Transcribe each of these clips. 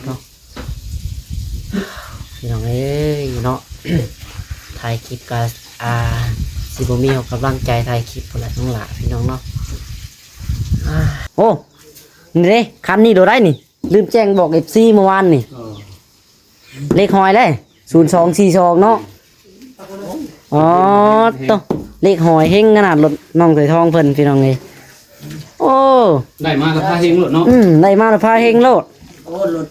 ເນາະ ພີ່ນ້ອງເອີຍເນາະ ຖ່າຍຄລິບກໍ ອ່າ ຊິບໍ່ມີກຳລັງໃຈຖ່າຍຄລິບພຸ້ນລະນ້ອງຫຼ້າ ພີ່ນ້ອງເນາະ. ໂອ້ ນີ້ເດ້ ຄັນນີ້ໂດໄດ້ນີ້ ລືມແຈ້ງບອກເອັຟຊີເມື່ອວານນີ້. ເອີ ເລກຫອຍເດ້ ສູນສອງສີ່ສອງເນາະ. ອໍ ໂຕ ເລກຫອຍເຮັງຂະໜາດລົດນ້ອງເຂີຍທອງເພິ່ນ ພີ່ນ້ອງເອີຍ. ໂອ້ ໄດ້ມາລະພາເຮັງໂລດເນາະ. ອືມ ໄດ້ມາລະພາເຮັງໂລດ. ໂອ້ ລົດ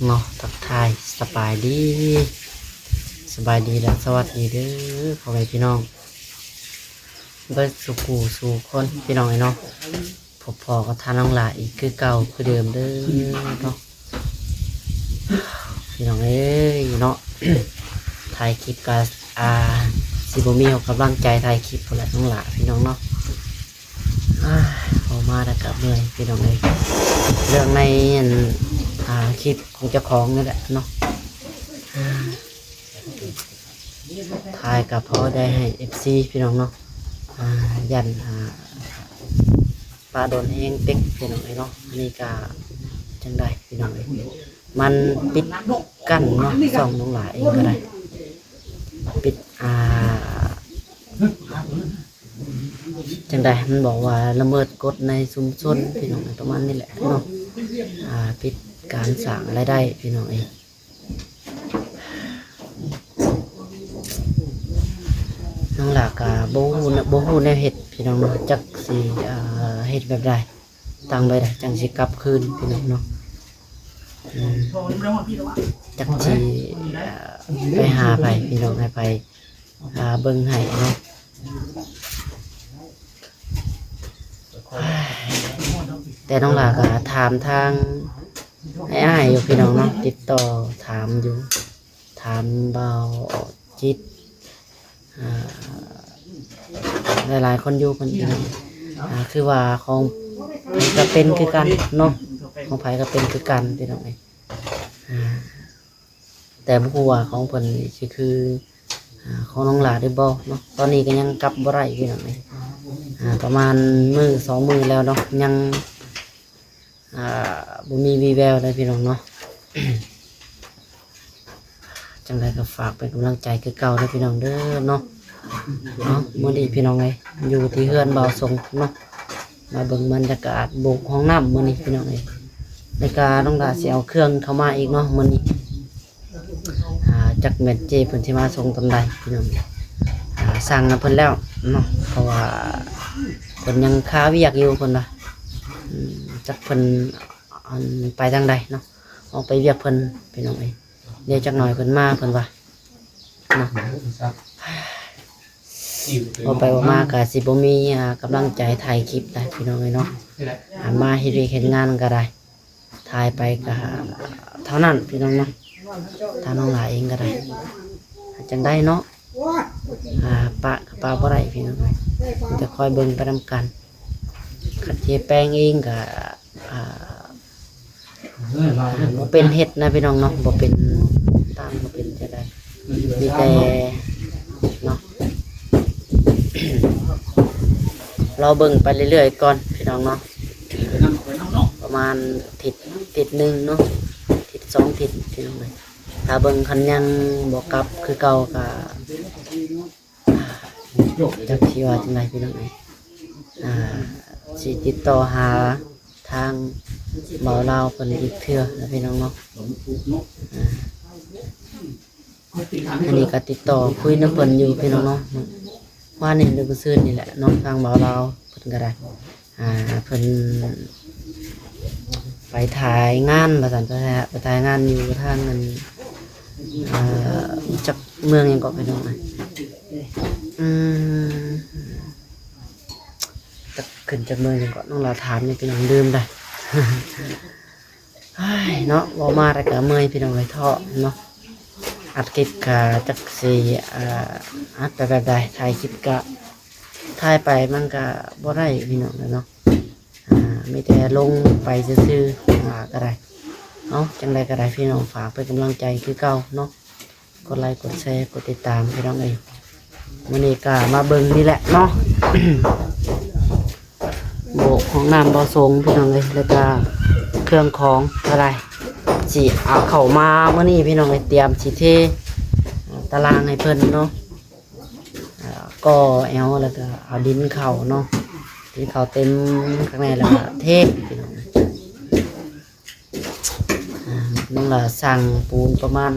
ເນາະ ທັກທາຍສະບາຍດີ ສະບາຍດີ ແລະ ສະຫວັດດີເດີ ພໍ່ແມ່ພີ່ນ້ອງ ເບິດສູ່ຜູ້ສູ່ຄົນ ພີ່ນ້ອງເອີຍເນາະ. ພົບພໍ້ກັບທ່ານນ້ອງຫຼ້າອີກຄືເກົ່າຄືເດີມເດີເນາະ ພີ່ນ້ອງເອີຍເນາະ. ຖ່າຍຄລິບກໍ ອ່າ ຊິບໍ່ມີກຳລັງໃຈຖ່າຍຄລິບພຸ້ນລະນ້ອງຫຼ້າ ພີ່ນ້ອງເນາະ. ອາ ເວົ້າມາແລ້ວກໍເມື່ອຍ ພີ່ນ້ອງເອີຍ ເລື່ອງໃນ ອັນ ອ່າ ຄລິບຂອງເຈົ້າຂອງນີ້ແຫຼະເນາະ. ຖ່າຍກໍພໍໄດ້ໃຫ້ເອັຟຊີ ພີ່ນ້ອງເນາະ ອ່າ ຢ້ານ ອ່າ ປາໂດນແຮງເຕັກ ພີ່ນ້ອງເອີຍເນາະ. ອັນນີ້ກໍຈັ່ງໃດ ພີ່ນ້ອງເອີຍ ມັນປິດກັ້ນເນາະ ຊ່ອງນ້ອງຫຼ້າເອງກໍໄດ້ ປິດ ອ່າ ຈັ່ງໃດ ມັນບອກວ່າລະເມີດກົດໃນຊຸມຊົນ ພີ່ນ້ອງເອີຍ ປະມານນີ້ແຫຼະເນາະ. ອ່າ ປິດການສ້າງລາຍໄດ້ ພີ່ນ້ອງເອີຍ. ນ້ອງຫຼ້າກໍບໍ່ຮູ້ ບໍ່ຮູ້ແນວເຮັດ ພີ່ນ້ອງເນາະ ຈັກຊິ ເອີ ເຮັດແບບໃດ ຕັ້ງແບບໃດຈັ່ງຊິກັບຄືນ ພີ່ນ້ອງເນາະ. ອືມ ຈັກຊິ ເອີ ໄປຫາໃຜ ພີ່ນ້ອງ ໃຫ້ໃຜ ອ່າ ເບິ່ງໃຫ້ເນາະ. ແຕ່ນ້ອງຫຼ້າກໍຖາມທາງອ້າຍໆຢູ່ ພີ່ນ້ອງເນາະ ຕິດຕໍ່ຖາມຢູ່ ຖາມບ່າວຈິດ ອ່າ ຫຼາຍໆຄົນຢູ່ ເພິ່ນ ພີ່ນ້ອງ ອ່າ ຄືວ່າຂອງໃຜກໍເປັນຄືກັນເນາະ ຂອງໃຜກໍເປັນຄືກັນ ພີ່ນ້ອງເອີຍ. ອ່າ ແຕ່ບໍ່ຮູ້ວ່າຂອງເພິ່ນນີ້ຊິຄື ອ່າ ຂອງນ້ອງຫຼ້າຫຼືບໍ່ເນາະ. ຕອນນີ້ກໍຍັງກັບບໍ່ໄດ້ ພີ່ນ້ອງເອີຍ ອ່າ ປະມານມື້ສອງມື້ແລ້ວເນາະ ຍັງ ອ່າ ບໍ່ມີວີ່ແວວເລີຍ ພີ່ນ້ອງເນາະ. ຈັ່ງໃດກໍຝາກເປັນກຳລັງໃຈຄືເກົ່າເດີ ພີ່ນ້ອງເດີເນາະ. ເອົາ ມື້ນີ້ ພີ່ນ້ອງເອີຍ ຢູ່ທີ່ເຮືອນບ່າວສົງເນາະ ມາເບິ່ງບັນຍາກາດໂບກຫ້ອງນ້ຳມື້ນີ້ ພີ່ນ້ອງເອີຍ. ແລ້ວກໍນ້ອງຫຼ້າຊິເອົາເຄື່ອງເຂົ້າມາອີກເນາະມື້ນີ້ ອ່າ ຈັກແມ່ນເຈ້ເພິ່ນຊິມາສົ່ງຕອນໃດ ພີ່ນ້ອງ. ອ່າ ສັ່ງນຳເພິ່ນແລ້ວເນາະ ເພາະວ່າເພິ່ນຍັງຄາວຽກຢູ່ ເພິ່ນວ່າ ອືມ ຈັກເພິ່ນ ອັນ ໄປທາງໃດເນາະ ອອກໄປວຽກເພິ່ນ ພີ່ນ້ອງເອີຍ. ດຽວຈັກໜ່ອຍເພິ່ນມາ ເພິ່ນວ່າເນາະ. ເວົ້າໄປເວົ້າມາກໍຊິບໍ່ມີ ອ່າ ກຳລັງໃຈຖ່າຍຄລິບໄດ໋ ພີ່ນ້ອງເອີຍເນາະ. ອ່າ ມາເຮັດວຽກເຮັດງານກໍໄດ້ ຖ່າຍໄປກໍເທົ່ານັ້ນ ພີ່ນ້ອງເນາະ. ທາງນ້ອງຫຼ້າເອງກໍໄດ້ ຈັ່ງໃດເນາະ ອ່າ ປະກໍປະບໍ່ໄດ້ ພີ່ນ້ອງເອີຍ ມີແຕ່ຄອຍເບິ່ງໄປນຳກັນ. ຄັນເຮັດແປງເອງກໍ ອ່າ ບໍ່ເປັນເຮັດນະ ພີ່ນ້ອງເນາະ ບໍ່ເປັນຕາມ ບໍ່ເປັນຈັ່ງໃດ ມີແຕ່ເນາະ ລໍເບິ່ງໄປເລື້ອຍໆກ່ອນ ພີ່ນ້ອງເນາະ. ປະມານທິດ ທິດໜຶ່ງເນາະ ທິດສອງທິດ ພີ່ນ້ອງເອີຍ. ຖ້າເບິ່ງຄັນຍັງບໍ່ກັບຄືເກົ່າກໍ ຈັກຊິວ່າຈັ່ງໃດ ພີ່ນ້ອງເອີຍ ອ່າ ຊິຕິດຕໍ່ຫາທາງບ່າວລາວເພິ່ນອີກເທື່ອນະ ພີ່ນ້ອງເນາະ. ອ່າ ອັນນີ້ກໍຕິດຕໍ່ຄຸຍນຳເພິ່ນຢູ່ ພີ່ນ້ອງເນາະ ວານນີ້ຫຼືມື້ຊືນນີ້ແຫຼະເນາະ. ທາງບ່າວລາວເພິ່ນກໍໄດ້ ອ່າ ເພິ່ນໄປຖ່າຍງານວ່າຊັ້ນ ໄປ ໄປຖ່າຍງານຢູ່ທາງ ອັນ ເອີ ຈັກເມືອງຫຍັງເກາະ ພີ່ນ້ອງເອີຍ ອືມ ຈັກຂຶ້ນຈັກເມືອງຫຍັງເກາະ ນ້ອງຫຼ້າຖາມຢູ່ ພີ່ນ້ອງ ລືມໄດ໋. ເຮີ້ຍ ເນາະ ເວົ້າມາແລ້ວກໍເມື່ອຍ ພີ່ນ້ອງເອີຍ ທໍ້ເນາະ. ອັດຄລິບກະຈັກຊິ ອ່າ ອັດໄປແບບໃດ ຖ່າຍຄລິບກະຖ່າຍໄປ ມັນກະບໍ່ໄດ້ພີ່ນ້ອງເອີຍເນາະ ອ່າ ມີແຕ່ລົງໄປຊື່ໆ ວ່າກະໄດ້ເນາະ. ຈັ່ງໃດກະໄດ້ພີ່ນ້ອງ ຝາກເປັນກຳລັງໃຈຄືເກົ່າເນາະ ກົດໄລກົດແຊກົດຕິດຕາມພີ່ນ້ອງເອີຍ. ມື້ນີ້ກະມາເບິ່ງນີ້ແຫຼະເນາະ ໂບກຫ້ອງນ້ຳບໍ່ສົງພີ່ນ້ອງເອີຍ ແລ້ວກະເຄື່ອງຂອງກະໄດ້ ຊິເອົາເຂົ້າມາມື້ນີ້ພີ່ນ້ອງເອີຍ ຕຽມຊິເທ ອ່າ ຕາລາງໃຫ້ເພິ່ນເນາະ ອ່າ ກໍແອວ ແລ້ວກະເອົາດິນເຂົ້າເນາະ ດິນເຂົ້າເຕັມຂ້າງໃນ ແລ້ວກະເທພີ່ນ້ອງເອີຍ. ອ່າ ນ້ອງຫຼ້າສັ່ງປູນປະມານ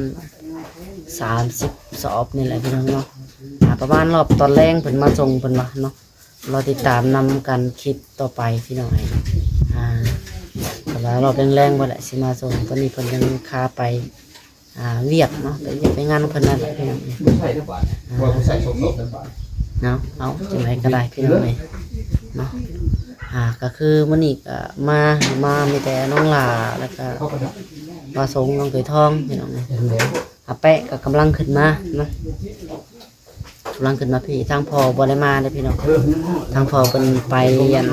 ສາມສິບສອບນີ້ແຫຼະພີ່ນ້ອງເນາະ ອ່າ ປະມານຮອບຕອນແລງເພິ່ນມາສົ່ງເພິ່ນວ່າເນາະ. ລໍຕິດຕາມນຳກັນຄລິບຕໍ່ໄປພີ່ນ້ອງເອີຍ ອ່າ ກະວ່າຮອບແລງໆ ພຸ້ນແຫຼະຊິມາສົ່ງ. ຕອນນີ້ເພິ່ນຍັງຄາໄປ ອ່າ ວຽກເນາະ ໄປວຽກໄປງານຂອງເພິ່ນນັ້ນແຫຼະພີ່ນ້ອງເອີຍ ບໍ່ໃສ່ແລ້ວບາດນີ້ ອ່າ ບໍ່ໃສ່ສົມລົດແລ້ວບາດ ເນາະ. ເອົາ ຈັ່ງໃດກະໄດ້ພີ່ນ້ອງເອີຍເນາະ ອ່າ ກະຄືມື້ນີ້ກະມາ ມາມີແຕ່ນ້ອງຫຼ້າ ແລ້ວກະບ່າວສົງ ນ້ອງເຂີຍທອງພີ່ນ້ອງເອີຍ ອາແປະກະກຳລັງຂຶ້ນມາເນາະ ກຳລັງຂຶ້ນມາພີ້ ທາງພໍ່ບໍ່ໄດ້ມາເດ້ພີ່ນ້ອງ ທາງພໍ່ເພິ່ນໄປອັນ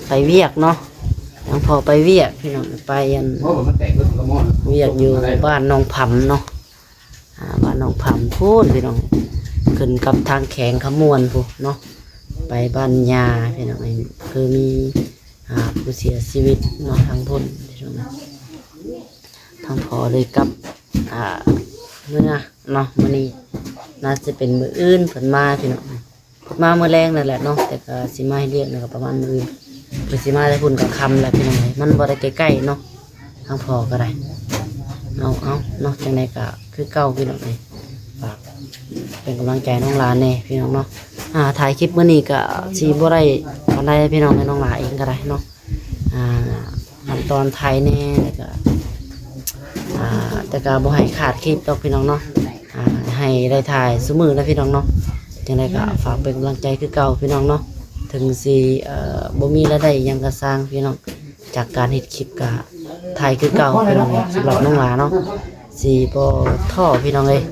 ໄປວຽກເນາະ ທາງພໍ່ໄປວຽກພີ່ນ້ອງ ໄປອັນ ວຽກຢູ່ບ້ານໜອງຜຳເນາະ ອ່າ ບ້ານໜອງຜຳພຸ້ນພີ່ນ້ອງ ຂຶ້ນກັບທາງແຂວງຄຳມ່ວນພຸ້ນເນາະ ໄປບ້ານຍ່າພີ່ນ້ອງ ຄືມີ ອ່າ ຜູ້ເສຍຊີວິດເນາະ ທາງພຸ້ນພີ່ນ້ອງ ທາງພໍ່ເລີຍກັບ ອ່າ ເມືອເນາະ ມື້ນີ້ໜ້າຈະເປັນມື້ອື່ນເພິ່ນມາພີ່ນ້ອງ ເພິ່ນມາມື້ແລງນັ້ນແຫຼະເນາະ ແຕ່ກະຊິມາເຮັດວຽກນີ້ກະປະມານມື້ອື່ນ ເພິ່ນຊິມາແຕ່ພຸ້ນກະຄ່ຳແລ້ວພີ່ນ້ອງເອີຍ ມັນບໍ່ໄດ້ໃກ້ໆເນາະ ທາງພໍ່ກະໄດ້ ເອົາ ເອົາເນາະ ຈັ່ງໃດກະຄືເກົ່າພີ່ນ້ອງເອີຍ ຝາກເປັນກຳລັງໃຈນ້ອງຫຼ້າແດ່ພີ່ນ້ອງເນາະ ອ່າ ຖ່າຍຄລິບມື້ນີ້ກະຊິບໍ່ໄດ້ປານໃດພີ່ນ້ອງ ນ້ອງຫຼ້າເອງກະໄດ້ເນາະ ອ່າ ຂັ້ນຕອນຖ່າຍແດ່ ແລ້ວກະ ອ່າ ແຕ່ກະບໍ່ໃຫ້ຂາດຄລິບດອກພີ່ນ້ອງເນາະ ອ່າ ໃຫ້ໄດ້ຖ່າຍຊຸມື້ນະພີ່ນ້ອງເນາະ ຈັ່ງໃດກະຝາກເປັນກຳລັງໃຈຄືເກົ່າພີ່ນ້ອງເນາະ ເຖິງຊິ ເອີ ບໍ່ມີລາຍໄດ້ອີ່ຫຍັງກະຊ່າງພີ່ນ້ອງ ຈາກການເຮັດຄລິບກະຖ່າຍຄືເກົ່າພີ່ນ້ອງ ສຳລັບນ້ອງຫຼ້າເນາະ ຊິບໍ່ທໍ້ພີ່ນ້ອງເອີຍ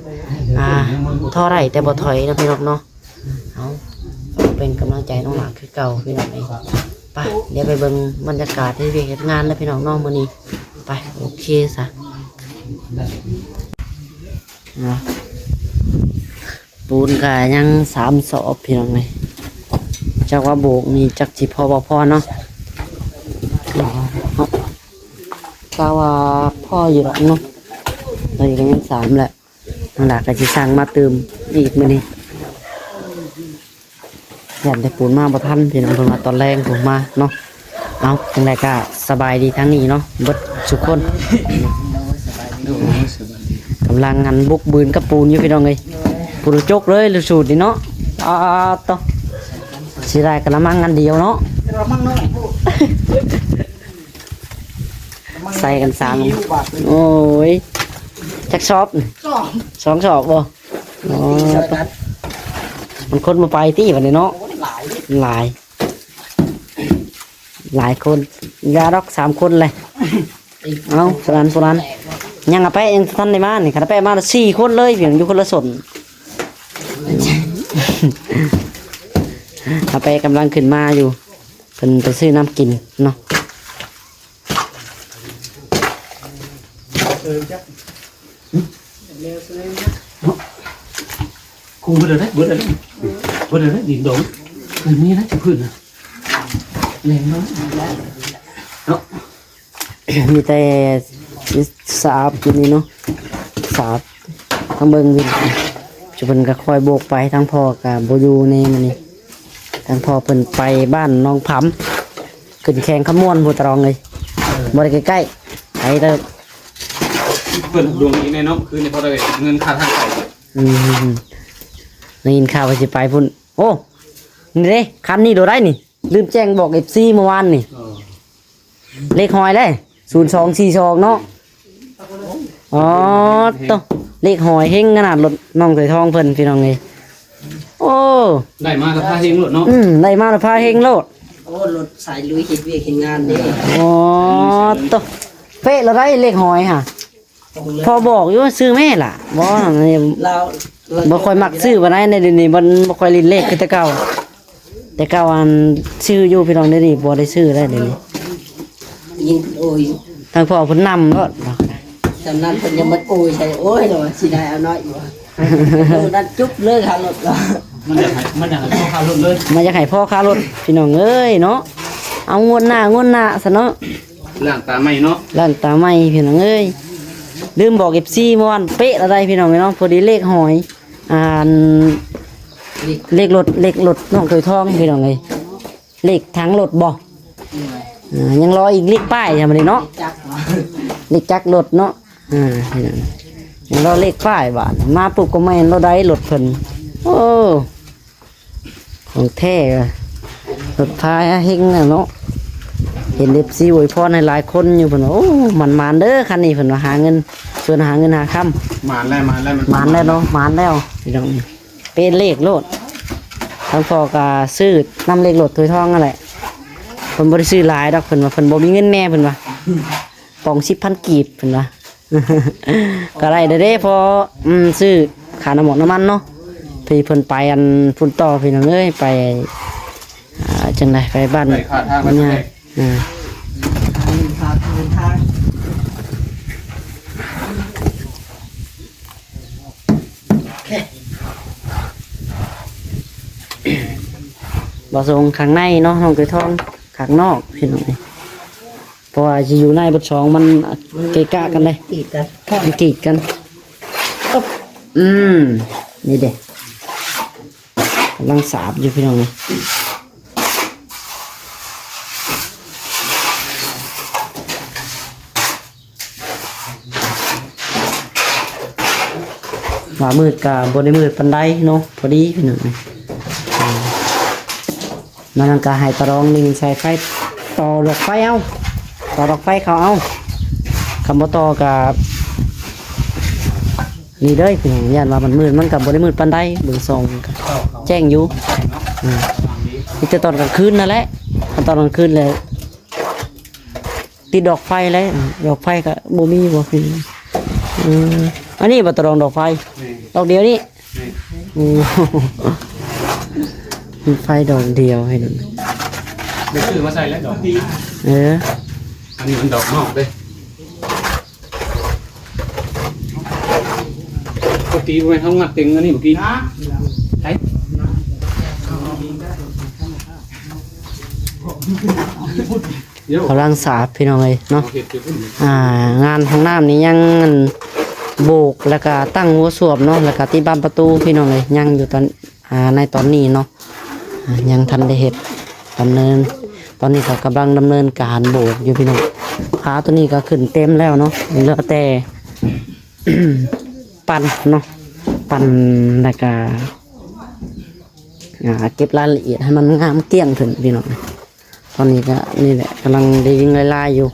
ອ່າ ທໍ້ໄດ້ແຕ່ບໍ່ຖອຍເນາະພີ່ນ້ອງເນາະ. ເອົາ ເປັນກຳລັງໃຈນ້ອງຫຼ້າຄືເກົ່າພີ່ນ້ອງເອີຍ ໄປ ດຽວໄປເບິ່ງບັນຍາກາດເຮັດວຽກເຮັດງານເດີພີ່ນ້ອງເນາະ ມື້ນີ້ ໄປ ໂອເຄຊະ ເນາະ. ປູນກະຍັງສາມສອບພີ່ນ້ອງເອີຍ ຈັກວ່າໂບກນີ້ຈັກຊິພໍບໍ່ພໍເນາະ ກະວ່າພໍຢູ່ດອກເນາະ ອັນນີ້ກະຍັງສາມແຫຼະ ນ້ອງຫຼ້າກະຊິສັ່ງມາຕື່ມອີກມື້ນີ້ ຢ້ານແຕ່ປູນມາບໍ່ທັນພີ່ນ້ອງ ເພິ່ນວ່າຕອນແລງພຸ້ນມາເນາະ. ເອົາ ຈັ່ງໃດກະສະບາຍດີທາງນີ້ເນາະ ເບິດທຸກຄົນ ກຳລັງອັນບຸກບືນກັບປູນຢູ່ພີ່ນ້ອງເອີຍ ປູນຈົກເລີຍສູດນີ້ເນາະ ອາໂຕ ເສຍດາຍກະລະມັງອັນດຽວເນາະ ກະລະມັງນ້ອຍໂພດ ໃສ່ກັນສາມ ໂອ້ຍ ຈັກສອບ ສອງ ສອງສອບບໍ່? ອໍ ມັນຄົນບໍ່ໄປຕິບັດນີ້ເນາະ ຫຼາຍ ຫຼາຍ ຫຼາຍຄົນ ຢ່າດອກ ສາມຄົນແຫຼະ ເອົາ ສະນັ້ນ ສະນັ້ນ ຍັງອາແປະຍັງທັນໄດ້ມານີ້ ຄັນອາແປະມາລະສີ່ຄົນເລີຍ ພຽງຢູ່ຄົນລະສົນ ອາແປະກຳລັງຂຶ້ນມາຢູ່ ເພິ່ນໄປຊື້ນ້ຳກິນເນາະ. ຄົງເບິດແລ້ວເດ້ ເບິດແລ້ວເດ້ ເບິດແລ້ວເດ້ ດິນດອງ ມັນມີນະ ຈະຂຶ້ນນະ ແມ່ນເນາະ ເນາະ ມີແຕ່ສາບຢູ່ນີ້ເນາະ ສາບ ທາງເບິ່ງວິນ ຈຸເພິ່ນກະຄ່ອຍໂບກໄປ ທາງພໍ່ກະບໍ່ຢູ່ແນ່ມື້ນີ້ ທາງພໍ່ເພິ່ນໄປບ້ານໜອງຜຳ ຂຶ້ນແຂວງຄຳມ່ວນພຸ້ນຕາລອງເອີຍ ບໍ່ໄດ້ໃກ້ໆ ໄກເຕີບ ເພິ່ນດວງດີແນ່ເນາະ ຄືນີ້ພໍໄດ້ເງິນຄ່າທາງໄປ ອືມ ໄດ້ຍິນຂ່າວວ່າຊິໄປພຸ້ນ ໂອ້ ນີ້ເດ້ ຄັນນີ້ໂດໄດ້ນີ້ ລືມແຈ້ງບອກເອັບຊີມື້ວານນີ້ ເອີ ເລກຫອຍເດ້ ສູນສອງສີ່ສອງເນາະ ອໍ ໂຕ ເລກຫອຍເຮັງຂະໜາດລົດນ້ອງເຂີຍທອງເພິ່ນ ພີ່ນ້ອງເອີຍ ໂອ້ ໄດ້ມາລະພາເຮັງໂລດເນາະ ອືມ ໄດ້ມາລະພາເຮັງໂລດ ໂອ້ ລົດສາຍລຸຍເຮັດວຽກເຮັດງານເດ້ ອໍ ໂຕ ເປະລະໄດ້ເລກຫອຍຫະ ພໍ່ບອກຢູ່ວ່າຊື້ແມ່ລະ ບໍ່ ລາວ ບໍ່ຄ່ອຍມັກຊື້ປານໃດ ໃນດຽວນີ້ມັນບໍ່ຄ່ອຍຫຼິ້ນເລກຄືແຕ່ເກົ່າ. ແຕ່ເກົ່າອັນຊື້ຢູ່ພີ່ນ້ອງ ດຽວນີ້ບໍ່ໄດ້ຊື້ແລ້ວ ດຽວນີ້ ຍິງໂອຍ ທາງພໍ່ເພິ່ນນຳໂລດ ຈຳນັ້ນເພິ່ນຍັງມາໂອຍໃສ່ ໂອຍ ລາວວ່າຊິໄດ້ເອົານ້ອຍຢູ່ວ່າ ໂຕນັ້ນຈຸບເລີຍຄາລົດລະ ມັນຢາກໃຫ້ ມັນຢາກໃຫ້ພໍ່ຄາລົດເລີຍ ມັນຢາກໃຫ້ພໍ່ຄາລົດ ພີ່ນ້ອງເອີຍເນາະ. ເອົາງວດໜ້າ ງວດໜ້າຊະເນາະ ລ້າງຕາໃໝ່ເນາະ ລ້າງຕາໃໝ່ພີ່ນ້ອງເອີຍ. ລືມບອກເອັຟຊີ ເມື່ອວານເປະລະໄດພີ່ນ້ອງເອີຍເນາະ ພໍດີເລກຫອຍ ອັນ ເລກລົດ ເລກລົດນ້ອງເຄີຍທອງພີ່ນ້ອງເອີຍ ເລກຖັງລົດບໍ່ ອ່າ ຍັງລໍອີກເລກປ້າຍຊະບັດນີ້ເນາະ ຈັກ ເລກຈັກລົດເນາະ ອ່າ ຍັງລໍເລກປ້າຍບາດ ມາປຸບກໍແມ່ນລະໄດລົດເພິ່ນ ໂອ້ ຂອງແທ້ ລົດພາເຮັງນະເນາະ. ເຫັນເອັຟຊີອວຍພອນໃຫ້ຫຼາຍຄົນຢູ່ ເພິ່ນວ່າ ໂອ້ ໝານໆເດີຄັນນີ້ ເພິ່ນວ່າ ຫາເງິນ ຊວນຫາເງິນຫາຄຳ ໝານແລ້ວ ໝານແລ້ວ ໝານແລ້ວເນາະ ໝານແລ້ວ ພີ່ນ້ອງ ເປັນເລກໂລດ. ທາງພໍ່ກໍຊື້ນຳເລກລົດຖ້ວຍທອງນັ້ນແຫຼະ ເພິ່ນບໍ່ໄດ້ຊື້ຫຼາຍດອກ ເພິ່ນວ່າເພິ່ນບໍ່ມີເງິນແດ່ ເພິ່ນວ່າ ປອງສິບພັນກີບ ເພິ່ນວ່າ ກໍໄດ້ເດ້ ພໍ ອືມ ຊື້ຄ່ານ້ຳມັນ ນ້ຳມັນເນາະ ທີ່ເພິ່ນໄປອັນພຸ້ນຕໍ່ ພີ່ນ້ອງເອີຍ ໄປ ອ່າ ຈັ່ງໃດ ໄປບ້ານ ໄປຄ່າທາງ ເອີ ບໍ່ສົ່ງຂ້າງໃນເນາະ ນ້ອງເຄີຍທອງ ຂ້າງນອກ ພີ່ນ້ອງເອີຍ. ເພາະວ່າຊິຢູ່ໃນເບິດສອງ ມັນເກະກະກັນເດ້ ມັນກີດກັນ ມັນກີດກັນ. ອຶບ ອືມ ນີ້ເດ້ ກຳລັງສາບຢູ່ ພີ່ນ້ອງເອີຍ. ວ່າມືດກໍບໍ່ໄດ້ມືດປານໃດເນາະ ພໍດີພີ່ນ້ອງເອີຍ. ມານັ້ນກໍໃຫ້ຕາລອງດຶງສາຍໄຟ ຕໍ່ດອກໄຟເອົາ ຕໍ່ດອກໄຟເຂົາເອົາ. ຄັນບໍ່ຕໍ່ກໍນີ້ເດີພີ່ນ້ອງ ຢ້ານວ່າມັນມືດ ມັນກໍບໍ່ໄດ້ມືດປານໃດ ເບິ່ງສ່ອງກໍແຈ້ງຢູ່. ອືມ ມີແຕ່ຕອນກາງຄືນນັ້ນແຫຼະ ຄັນຕອນກາງຄືນແລ້ວ ຕິດດອກໄຟແລ້ວ ດອກໄຟກໍບໍ່ມີບໍ່ຄືນ. ເອີ ອັນນີ້ບໍ່ ຕາດອງດອກໄຟ ແມ່ນ ດອກດຽວນີ້. ແມ່ນ ໂອ້ ມີໄຟດອກດຽວໃຫ້ນຳ ໄດ້ຊື້ມາໃສ່ແລ້ວດອກ. ເອີ ອັນນີ້ມັນດອກນອກເດ້ ປົກກະຕິບໍ່ແມ່ນເຮົາງັດເຕັງອັນນີ້ເມື່ອກີ້ ໃສ ກຳລັງສາບ ພີ່ນ້ອງເອີຍເນາະ. ອ່າ ງານຫ້ອງນ້ຳນີ້ຍັງໂບກ ແລ້ວກະຕັ້ງຫົວສວມເນາະ ແລ້ວກະຕິດບານປະຕູ ພີ່ນ້ອງເອີຍ ຍັງຢູ່ຕອນ ອ່າ ໃນຕອນນີ້ເນາະ ອ່າ ຍັງທັນໄດ້ເຮັດ ດຳເນີນ ຕອນນີ້ເຂົາກຳລັງດຳເນີນການໂບກຢູ່ ພີ່ນ້ອງ. ຝາຕົວນີ້ກໍຂຶ້ນເຕັມແລ້ວເນາະ ເຫຼືອແຕ່ ປັ່ນເນາະ ປັ່ນ ແລ້ວກະ ອ່າ ເກັບລາຍລະອຽດໃຫ້ມັນງາມກ້ຽງຂຶ້ນ ພີ່ນ້ອງ. ຕອນນີ້ກໍນີ້ແຫຼະ ກຳລັງໄດ້ຍິງລາຍໆຢູ່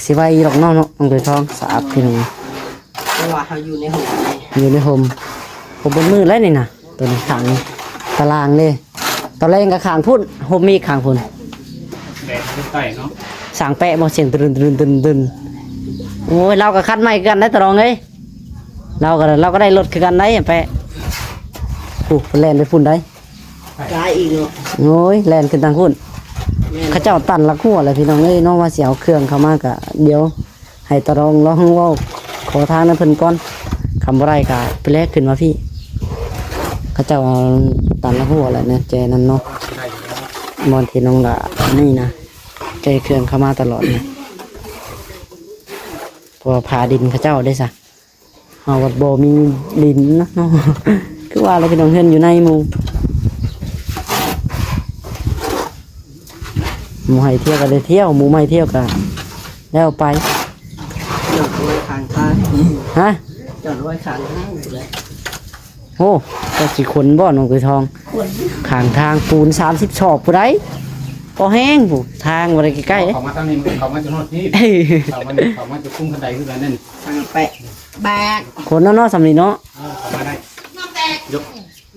ຊິໄວຢູ່ດອກເນາະ ນ້ອງເຄີຍທອງ ສະອາດ ພີ່ນ້ອງ. ເພາະວ່າເຮົາຢູ່ໃນຮົ່ມ ຢູ່ໃນຮົ່ມ ໂອ້ ເບິດມື້ແລ້ວນີ້ນະ ຕົວນີ້ຂ້າງນີ້ ຕາລາງເດ້ ຕອນແລງກໍຂ້າງພຸ້ນ ຮົ່ມມີກຂ້າງພຸ້ນ ແດດຢູ່ໃຕ້ເນາະ ສ້າງແປະບໍ່ ສຽງຕຶນໆໆໆ. ໂອ້ຍ ລາວກໍຄັນໃໝ່ຄືກັນໄດ໋ ຕາລອງເອີຍ ລາວກໍ ລາວກໍໄດ້ລົດຄືກັນໄດ໋ ແປະ ໂອ້ ເພິ່ນແລ່ນໄປພຸ້ນໄດ໋. ກາຍອີກເນາະ ໂອ້ຍ ແລ່ນຂຶ້ນທາງພຸ້ນ ແມ່ນ ເຂົາເຈົ້າຕັນຫຼັກຮົ້ວແລ້ວ ພີ່ນ້ອງເອີຍເນາະ ວ່າຊິເອົາເຄື່ອງເຂົ້າມາ ກະດຽວໃຫ້ຕາລອງລອງເວົ້າຂໍທາງນຳເພິ່ນກ່ອນ ຄັນບໍ່ໄດ້ກະໄປແລກຂຶ້ນມາພີ້. ເຂົາເຈົ້າຕັນຫຼັກຮົ້ວແລ້ວນະ ແຈນັ້ນເນາະ ບ່ອນທີ່ນ້ອງຫຼ້ານີ້ນະ ແຈເຄື່ອງເຂົ້າມາຕະຫຼອດນະ ເພາະວ່າຜາດິນເຂົາເຈົ້າເດ້ຊະ. ເຮົາວັດບໍ່ມີດິນນະເນາະ ຄືວ່າແຫຼະ ພີ່ນ້ອງ ເຮືອນຢູ່ໃນໝູ່ ໝູ່ໃຫ້ທ່ຽວກໍໄດ້ທ່ຽວ ໝູ່ບໍ່ໃຫ້ທ່ຽວກໍແລ້ວໄປ ຈອດໄວ້ຂ້າງທາງ ຮະ ຈອດໄວ້ຂ້າງທາງພຸ້ນແຫຼະ. ໂອ້ ເຈົ້າຊິຂົນບໍ່ ນ້ອງເຄີຍທອງ ຂົນ ຂ້າງທາງປູນສາມສິບສອບພຸ້ນໃດ໋ ພໍແຮງພຸ້ນ ທາງບໍ່ໄດ້ໃກ້ໆ ເຂົ້າມາທາງນີ້ ເຂົ້າມາຈະຮອດພີ້ ເຂົ້າມາ ເຂົ້າມາຈະຄຸ້ມຄັນໄດຄືກັນນັ້ນ ທາງແປະ ແບກ ຄົນເນາະ ເນາະ ສ່ຳນີ້ເນາະ ເອີ ເຂົ້າມາໄດ້ ຍົກ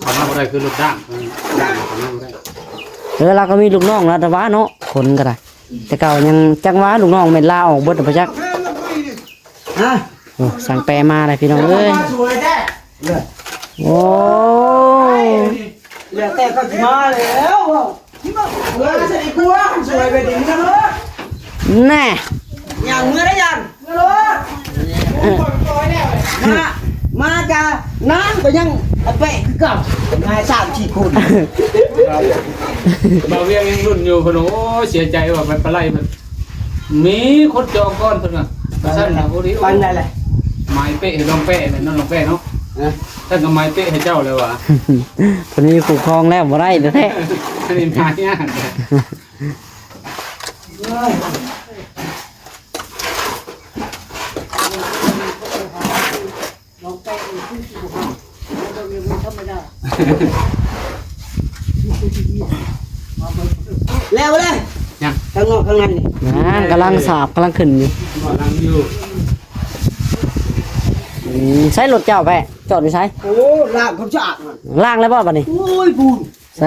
ເຂົ້າມາບໍ່ໄດ້ ຄືລົດດ້າງ ເອີ ເຂົ້າມາບໍ່ໄດ້ ເອີ ລາວກໍມີລູກນ້ອງລາວ ແຕ່ວ່າເນາະ ຄົນກໍໄດ້ ແຕ່ເກົ່າຍັງຈັກວ່າລູກນ້ອງແມ່ນລາອອກເບິດບໍ່ຈັກ ຮະ ໂອ້ ສ້າງແປມາແລ້ວພີ່ນ້ອງເອີຍ ສວຍແທ້ ໂອ້ຍ ແລ້ວແຕ່ເຂົາຊິມາແລ້ວ ມາຊະດີກວ່າ ສວຍໄປດີນະເນາະ ແນ່ ຍ່າງເມືອໄດ້ຢ້ານ ມາ ມາກະນາງກໍຍັງເອົາແປະຄືເກົ່າ ມາສາມສີ່ຄົນ ບ່າວວຽງຍັງລຸ້ນຢູ່ ເພິ່ນ ໂອ້ຍ ເສຍໃຈວ່າໄປປະໄລ ເພິ່ນ ມີຄົນຈອງກ່ອນ ເພິ່ນວ່າ ປະໄລ ຊັ້ນນະ ໂອ້ຍ ປານໃດລະ ໝາຍເປະໃຫ້ນ້ອງແປະແມ່ນເນາະ ນ້ອງແປະເນາະ ຮະ ຊັ້ນກໍໝາຍເປະໃຫ້ເຈົ້າແລ້ວວ່າ ເພິ່ນມີຄູ່ຄອງແລ້ວ ບໍ່ໄດ້ແທ້ໆ ອັນນີ້ຫາຍາກ ແລ້ວບໍ່ໄດ້ ຍັງ ຂ້າງນອກຂ້າງໃນນີ້ ນາ ກຳລັງສາບ ກຳລັງຂຶ້ນຢູ່ ກຳລັງຢູ່ ອືມ ໃຊ້ລົດເຈົ້າແປະ ຈອດຢູ່ໃສ? ໂອ້ ລ້າງຄວາມສະອາດ ລ້າງແລ້ວບໍ່ບັດນີ້? ໂອ້ຍ ພຸ້ນ ໃສ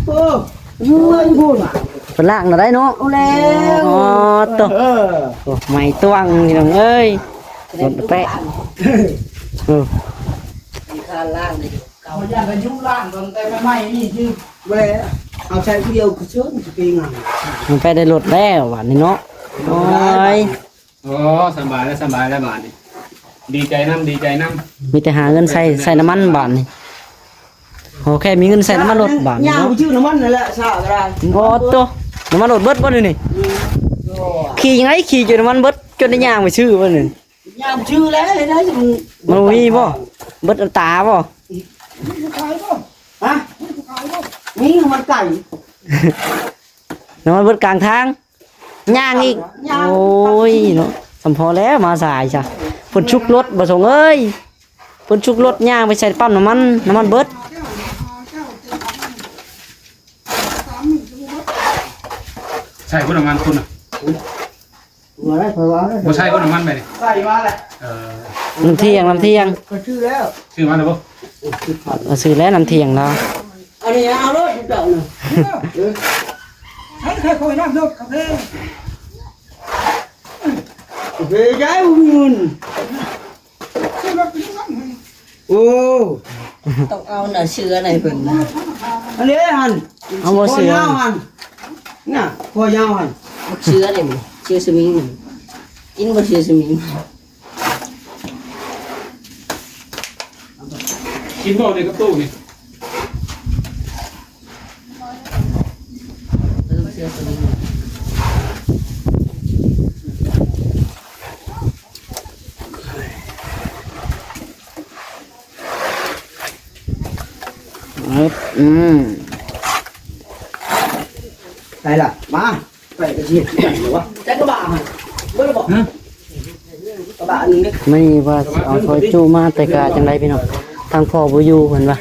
ເອີ ຢູ່ເຮືອນພຸ້ນ ເພິ່ນລ້າງແລ້ວໄດ໋ເນາະ ເອົາແລ້ວ ອໍ ໂຕ ເອີ ໂອ້ ໃໝ່ຕວງພີ່ນ້ອງເອີຍ ລົດແປະ ເອີ ມີຄ່າລ້າງເດ້ ເຂົາຢາກໃຫ້ຢູ່ລ້າງຕັ້ງແຕ່ໃໝ່ໆນີ້ ຄືແວ່ເອົາໃສ່ຜູ້ດຽວຄືເຊີນຊິເປັນຫຍັງ ມັນໄປໄດ້ລົດແລ້ວບາດນີ້ເນາະ ໂອ້ຍ ໂອ້ ສະບາຍແລ້ວ ສະບາຍແລ້ວບາດນີ້ ດີໃຈນຳ ດີໃຈນຳ ມີແຕ່ຫາເງິນໃສ່ ໃສ່ນ້ຳມັນບາດນີ້ ໂອເຄ ມີເງິນໃສ່ນ້ຳມັນລົດບາດນີ້ເນາະ ຍ່າງໄປຊື້ນ້ຳມັນນັ້ນແຫຼະ ຊ້າກໍໄດ້ ໂອ້ໂຕ ນ້ຳມັນລົດເບິດບໍ່ນີ້? ອືມ ຂີ່ຈັ່ງໃດ ຂີ່ຈົນນ້ຳມັນເບິດ ຈົນໄດ້ຍ່າງໄປຊື້ບໍ່ນີ້? ຍ່າງໄປຊື້ແລ້ວ ເຮັດໃດ ມັນ ມັນບໍ່ມີບໍ່? ເບິດອັດຕາບໍ່? ຮະ? ມີ ມັນໄກ ນ້ຳມັນເບິດກາງທາງ ຍ່າງອີກ ຍ່າງ ໂອ້ຍເນາະ ສຳພໍແລ້ວມາສາຍຊະ ເພິ່ນຊຸກລົດບໍ່ສົງເອີຍ ເພິ່ນຊຸກລົດຍ່າງໄປໃສ່ປ້ຳນ້ຳມັນ ນ້ຳມັນເບິດ ໃສ່ບໍ່ນ້ຳມັນຄຸນນະ ບໍ່ໄດ້ ຂ້ອຍວ່າ ບໍ່ໃສ່ບໍ່ນ້ຳມັນໄປນີ້ ໃສ່ມາແລ້ວ ເອີ ນ້ຳທ່ຽງ ນ້ຳທ່ຽງ ຂ້ອຍຊື້ແລ້ວ ຊື້ມາແລ້ວບໍ່? ເອີ ຊື້ແລ້ວນ້ຳທ່ຽງລາວ ອັນນີ້ເອົາໂລດເຈົ້ານະ ເອີ ໃຊ້ໃຫ້ຂ້ອຍນຳໂລດກາເຟ ກາເຟໃຫຍ່ບໍ່ມີເງິນ ໂອ້ ຕ້ອງເອົາໜ້າເສືອໃຫ້ເພິ່ນນະ ອັນນີ້ຫັ້ນ ເອົາບໍ່ເສືອ ຄອຍາວຫັ້ນ ນະ ຄອຍາວຫັ້ນ ບັກເສືອນີ້ ເສືອສະໝິງ ກິນບໍ່ເສືອສະໝິງ? ກິນບໍ່ນີ້ກັບຕູ້ນີ້? ອືມ ໄປລະ ມາ. ໄປກໍຊິເຮັດຄືກັນບໍ່ວະ ຈັກກະບະຫັ້ນ ເບິດແລ້ວບໍ່? ຮະ? ກະບະອັນໜຶ່ງເດ້ ມື້ນີ້ວ່າຊິເອົາຊອຍຈຸມາ ແຕ່ກະຈັ່ງໃດພີ່ນ້ອງ ທາງພໍ່ບໍ່ຢູ່ເພິ່ນວ່າ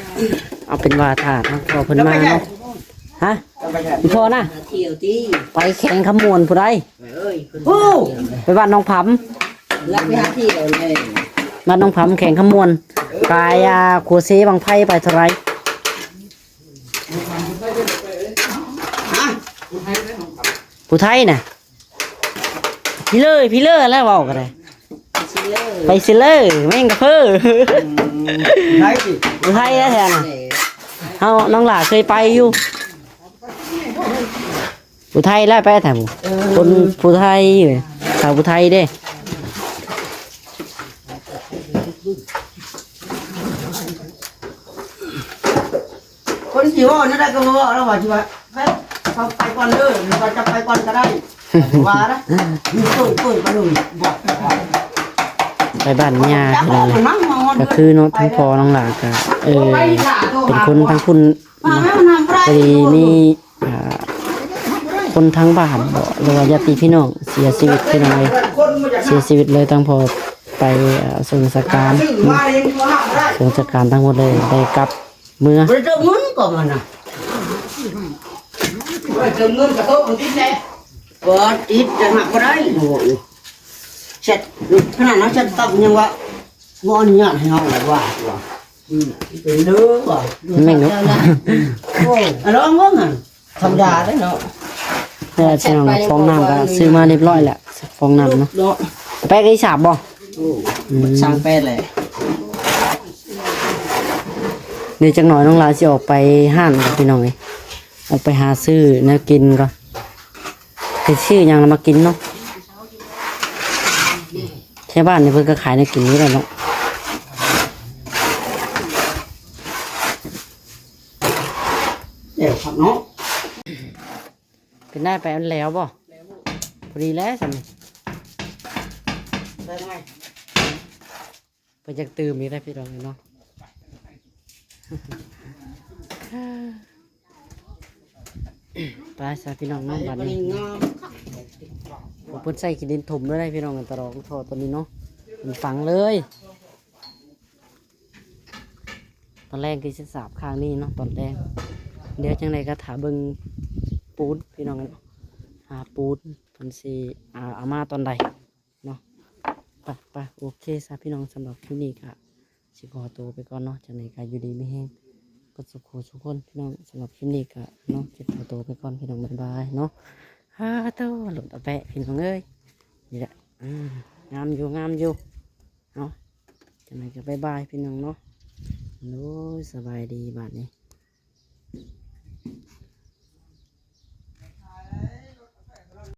ເອົາເປັນວ່າຖ້າທາງພໍ່ເພິ່ນມາເນາະ ຮະ? ພໍ່ນະ ທ່ຽວຕິ ໄປແຂວງຄຳມ່ວນຜູ້ໃດ ໂອ້ ໄປບ້ານໜອງຜຳ ລັກໄປຫາທ່ຽວແລ້ວ ບ້ານໜອງຜຳ ແຂວງຄຳມ່ວນ ກາຍ ອ່າ ຂົວເຊ ບັ້ງໄຟ ໄປເທົ່າໃດ? ຮະ? ຜູ້ໄທນະ ພີ່ເລີ ພີ່ເລີແລ້ວເວົ້າກໍໄດ້ ໄປຊິເລີ ໄປຊິເລີ ແມ່ງກະເພີ ອືມ ໄທຕິ ຜູ້ໄທແທ້ໆນະ ເຮົາ ນ້ອງຫຼ້າເຄີຍໄປຢູ່ ຜູ້ໄທແລ້ວໄປທາງ ເອີ ຄົນຜູ້ໄທ ສາວຜູ້ໄທເດ້ ຄົນຊິເວົ້າແນວໃດກໍບໍ່ເວົ້າ ລາວວ່າຊິວ່າ ໄປ ເຂົາໄປກ່ອນເດີ ເຂົາຈະໄປກ່ອນກໍໄດ້ ວ່ານະ ເປີດ ເປີດໄປເລີຍ ບອກ ໄປບ້ານຍ່າພີ່ນ້ອງເອີຍ ກໍຄືເນາະ ທັງພໍ່ນ້ອງຫຼ້າກໍ ເອີ ເປັນຄົນທາງພຸ້ນເນາະ ພໍດີມີ ອ່າ ຄົນທາງບ້ານບໍ ຫຼືວ່າຍາດຕິພີ່ນ້ອງເສຍຊີວິດພີ່ນ້ອງເອີຍ ເສຍຊີວິດເລີຍ ທັງພໍ່ໄປ ເອີ ສົ່ງສະການເນາະ ສົ່ງສະການທັງໝົດເລີຍ ໄດ້ກັບເມືອ ບໍ່ໄດ້ເຕີມເງິນກໍມັນນະ ບໍ່ໄດ້ເຕີມເງິນກະໂຕະມັນຕິດແຫຼະ ບໍ່ຕິດຈະຫັກບໍ່ໄດ້ ໂອ້ຍ ແຊັດ ຂະໜາດເຮົາແຊັດຕັບຍັງວ່າ ບໍ່ອະນຸຍາດໃຫ້ເຮົາແຫຼະວ່າ ອືມ ເປັນເດີວ່າ ແມ່ນເນາະ ໂອ້ຍ ລອງເບິ່ງຫັ້ນ ທຳມະດາເດ້ເນາະ ແຕ່ພີ່ນ້ອງ ຟອງນ້ຳກໍຊື້ມາຮຽບຮ້ອຍແລ້ວ ຟອງນ້ຳເນາະ ເນາະ ແປະກະອີສາບບໍ່? ອືມ ສັ່ງແປດແຫຼະ. ເດ ຈັກໜ້ອຍນ້ອງລາຊິອອກໄປຮ້ານກ່ອນ ພີ່ນ້ອງເອີຍ, ອອກໄປຫາຊື້ແນວກິນກ່ອນ. ໄປຊື້ຫຍັງລະມາກິນເນາະ, ແຖວບ້ານນີ້ເພິ່ນກໍຂາຍແນວກິນຢູ່ແລ້ວເນາະ. ແລ້ວຄັກເນາະ. ເປັນໄດ້ໄປອັນແລ້ວບໍ່? ພໍດີແລ້ວຊັ້ນ. ໄດ້ໄໝ? ເພິ່ນຢາກຕື່ມອີກແລ້ວ ພີ່ນ້ອງເນາະ. ໄປຊະ ພີ່ນ້ອງເນາະ, ບາດນີ້ ໂອ້ ເພິ່ນໃສ່ຂີ້ດິນຖົມເລີຍ ພີ່ນ້ອງ, ຕະຫຼອກທໍ່ຕົວນີ້ເນາະ, ເພິ່ນຝັງເລີຍ. ຕອນແລງຄືຊິສາບຂ້າງນີ້ເນາະ ຕອນແລງ. ດຽວຈັ່ງໃດກໍຖ້າເບິ່ງປູນ ພີ່ນ້ອງເນາະ, ຫາປູນເພິ່ນຊິ ອ່າ ເອົາມາຕອນໃດເນາະ. ໄປ ໄປ ໂອເຄຊະ ພີ່ນ້ອງ, ສຳລັບຄລິບນີ້ກໍຊິຂໍໂຕໄປກ່ອນເນາະ. ຈັ່ງໃດກໍຢູ່ດີມີແຮງເບິດສູ່ຄູ່ສູ່ຄົນ ພີ່ນ້ອງ. ສຳລັບຄລິບນີ້ກໍເນາະ ຊິຂໍໂຕໄປກ່ອນ ພີ່ນ້ອງ, ບາຍບາຍເນາະ. ອາໂຕ ລົດອາແປະ ພີ່ນ້ອງເອີຍ, ນີ້ແຫຼະ. ອືມ ງາມຢູ່ ງາມຢູ່. ເອົາ ຈັ່ງໃດກໍບາຍບາຍ ພີ່ນ້ອງເນາະ. ໂດຍ ສະບາຍດີບາດນີ້.